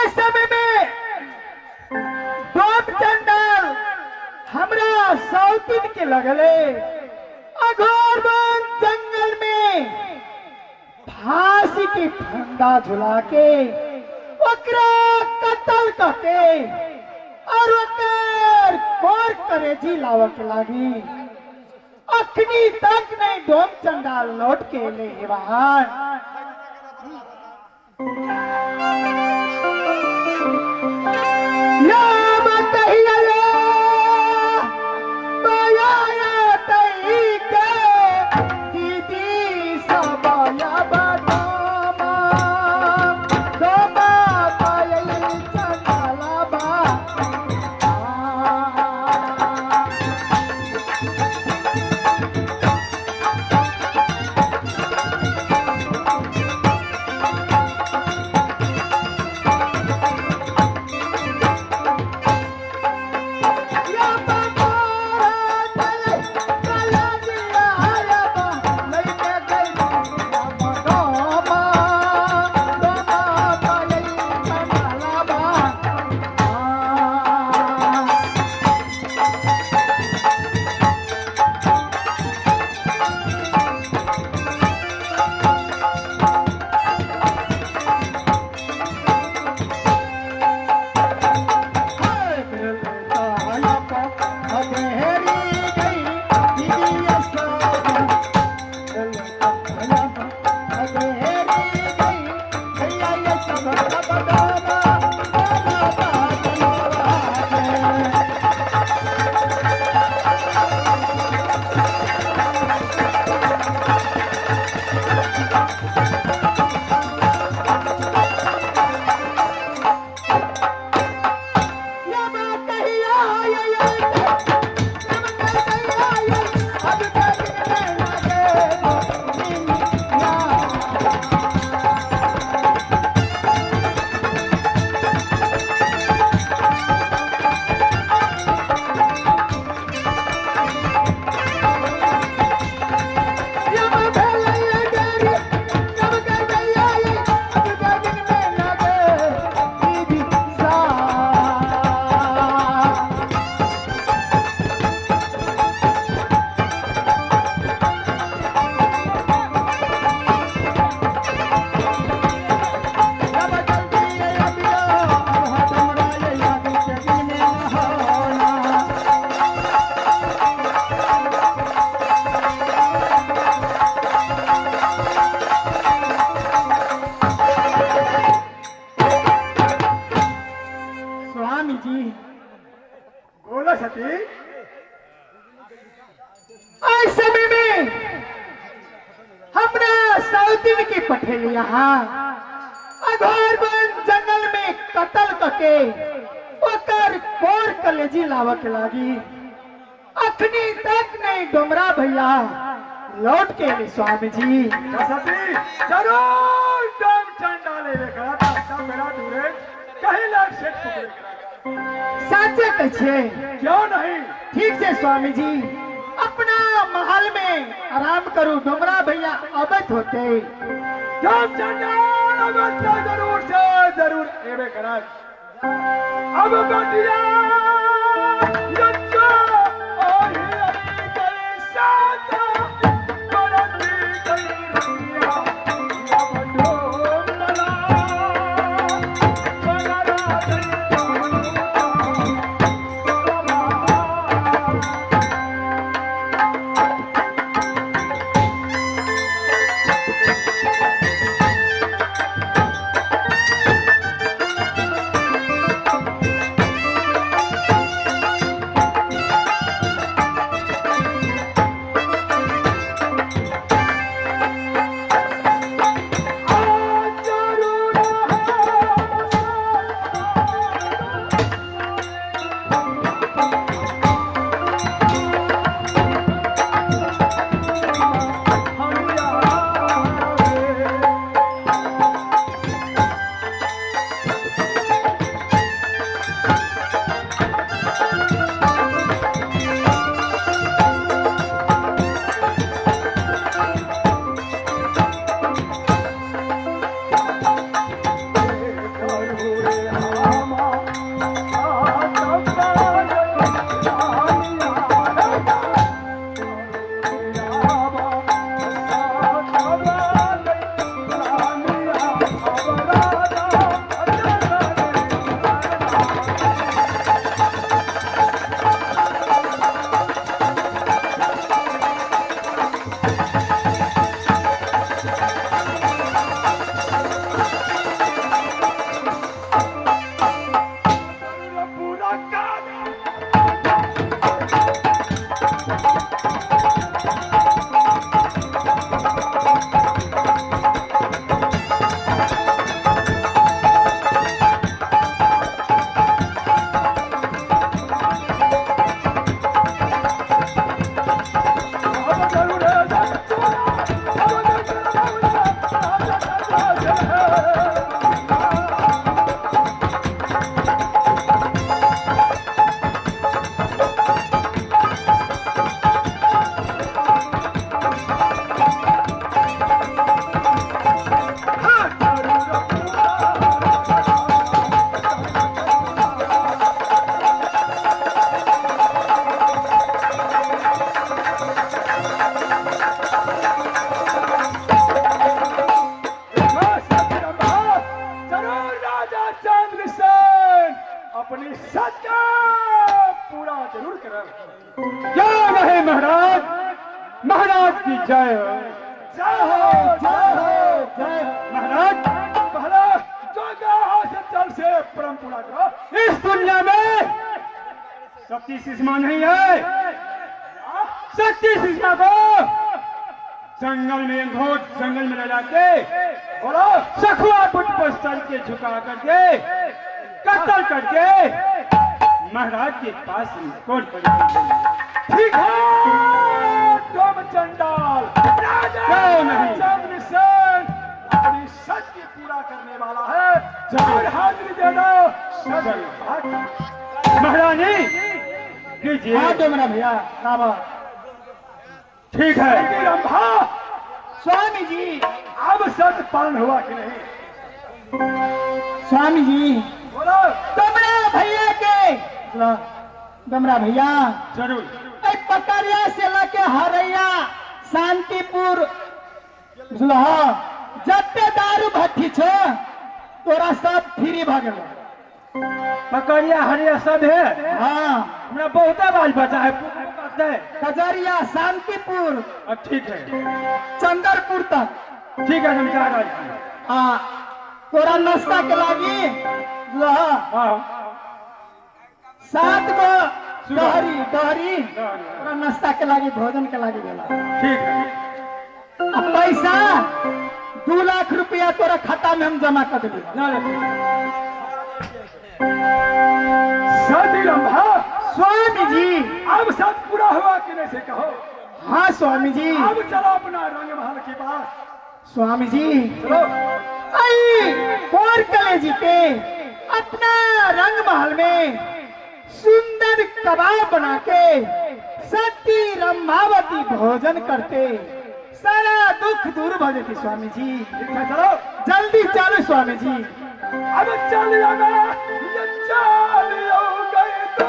इस समय में डोम चंडाल हमरा सौतिन के लगले अघोर वन जंगल में फांसी के फंदा झुला के ओकरा कत्ल करके और ओकर कोर करेजी लावे के लागी। अखनी तक नहीं डोम चंडाल लौट के ले बाहर। राम कहिया बया तई के दीदी सबया बदामा दोमा पायल चंडाला बा। स्वामी जी बोलो सती। आज समय में हमरा सौतिन की पठेली यहाँ अघोर वन जंगल में कत्ल करके ओकर कोर कलेजी लावे के लागी। अखनी तक नहीं डोमरा भैया लौट के अली स्वामी जी। सती जरूर डोम चंडाले करा था मेरा दूरे कहीं लाख सेठ टुकड़े करा। साचे कहै छियै? क्यों नहीं। ठीक छै स्वामी जी, अपना महल में आराम करू, डोमरा भैया अबैत होते। डोम चंडाल अबैत तो जरूर से जरूर एबे करा। अब बटिया यच्चा ओही आई गई साता बरती गई रिया अब डोम बला बला राजन। अपनी सच का पूरा जरूर करब। जय रहे महाराज, महाराज की जय हो। जय हो, जय हो, जय हो। महाराज, महाराज जो कहा से चल से परम पूरा करो। इस दुनिया में शक्ति सुषमा नहीं है। शक्ति सुषमा को जंगल में, घोर जंगल में ले जाके बोलो। सखुआ बुट पर सर के झुका करके कत्ल करके महाराज के पास रिपोर्ट पड़ी। ठीक है डोम चंडाल, राजा क्यों नहीं? चंद्रसेन अपनी सच की पूरा करने वाला है। जरूर। और हाजिरी दे दो सच। महारानी कीजिए। हाँ डोमरा भैया, लावा। ठीक है। रंभा। स्वामी जी। अब सच पालन हुआ कि नहीं? स्वामी जी। बोलो। डोमरा भैया के, डोमरा भैया। जरूर। ऐ पकड़िया से लके हरैया शांतिपुर बुझलह, जते दारू भट्ठी छ तोरा सब फ्री भ गेलो। पकड़िया हरिया सब है? हाँ। हमरा बहुते बाल बचा है करते। कजरिया शांतिपुर। अब ठीक है। चंदरपुर तक। ठीक है, हम जा रहे हैं। आ तोरा नाश्ता के लागी बुझलह, हाँ। 7 गो डहरी डहरी तोरा नाश्ता के लागी, भोजन के लागी भेला। ठीक है। आ पैसा 2 लाख रुपया तोरा खाता में हम जमा कर देबे। ना ना, ठीक है। सती रंभा। स्वामी जी। अब सच पूरा हुआ कि नहीं से कहो। हाँ स्वामी जी। अब चलो अपना रंग महल के पास। स्वामी जी। चलो। आई और कलेजी के अपना रंग महल में सुंदर कबाब बना के सती रंभावती भोजन करते सारा दुख दूर भ जेती स्वामी जी। ठीक है, चलो। जल्दी चलो स्वामी जी। अब चल जाना, ये चल गए तो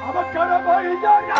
अब करबै जरा।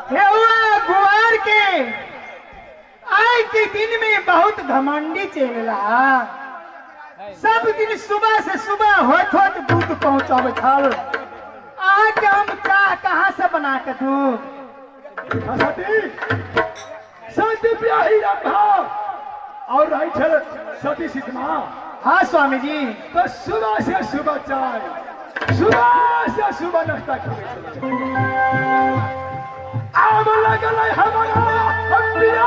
हेवा गुआर के आय के दिन में बहुत घमंडी चेला, सब दिन सुबह से सुबह होत होत दूध पहुंचावे छल, आके हम चाह कहाँ से बना के दू? सती सती ब्याही रंभा और रही छल सती सिद्धमा। हाँ स्वामी जी। तो सुबह से सुबह चाय, सुबह से सुबह नाश्ता करे छल। आब लगल हमारा पिया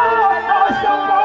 असमा।